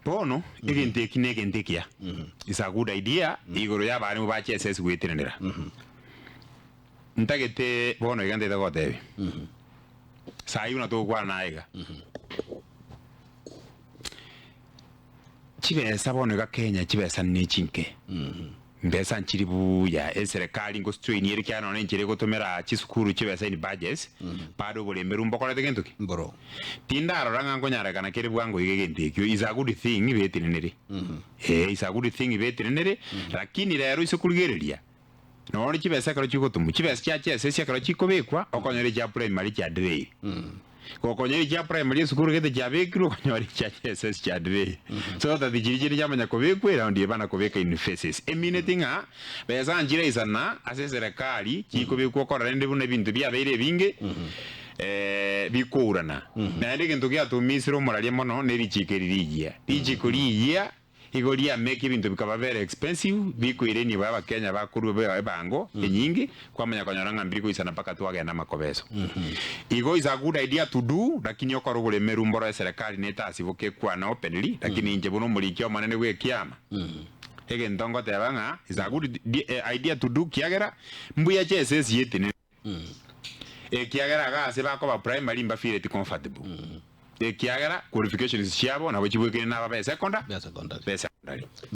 Bono egento eki negento ekiya, is a good idea igoro y'abarimu ba chss gwetenenera. Ntagete bono iga ntagete gotebia, saii buna togokwana naye iga, chibesa bono iga Kenya chibesa nechinke, mbesa nchiri buya, eserekari ngostrain ere ekiagera nonye enchera egotomera chisukuru chibesa in budgets, bado oboremeru mbokorete gento ki? Mboro. Tindarora ng'a nkonyarekana kere bwango iga egento ekio, is a good thing betenenere, ee is a good thing betenenere, lakini rero ase korigereria, Nonya chibesa ekero chigotomwa, chibesa chia chiesesi ekero chikobekwa, okonyora echia primary chiadelayire. Gokonyora echia primary esukuru gete chiabekirwe, okonyora echia chiesesi chiadelayire. So that chiria chinde chiamanya kobekwa eraundi eye bana kobeka in phases. Emineti ng'a besa nchiraisana ase eserekari chikobekwa okorora rende buna ebinto biabeire ebinge bikourana. Naende egento giatomisire omoraria mono ne richiko eri rigiya. Richiko rigiya Igo riameka ebinto bikaba very expensive, bikoira enibo y'Abakenya bakorua be ebango enyinge, kwamanya konyora ng'a mbiri goisana mpaka twagenda amakobeso. Igo is a good idea to do, lakini okore oboremeru mboro eserekari netasiboke ekwane openly, lakini inche buna omoriki omonene bw'ekiama, egento ngoteba ng'a is a good idea to do kiagera mbuya chesesi etenene. Ekiagera iga ase bakoba primary mbafeeleti comfortable ekiagera qualifications chiabo nabo chibwekaine na aba be secondary. Be secondary. Be secondary.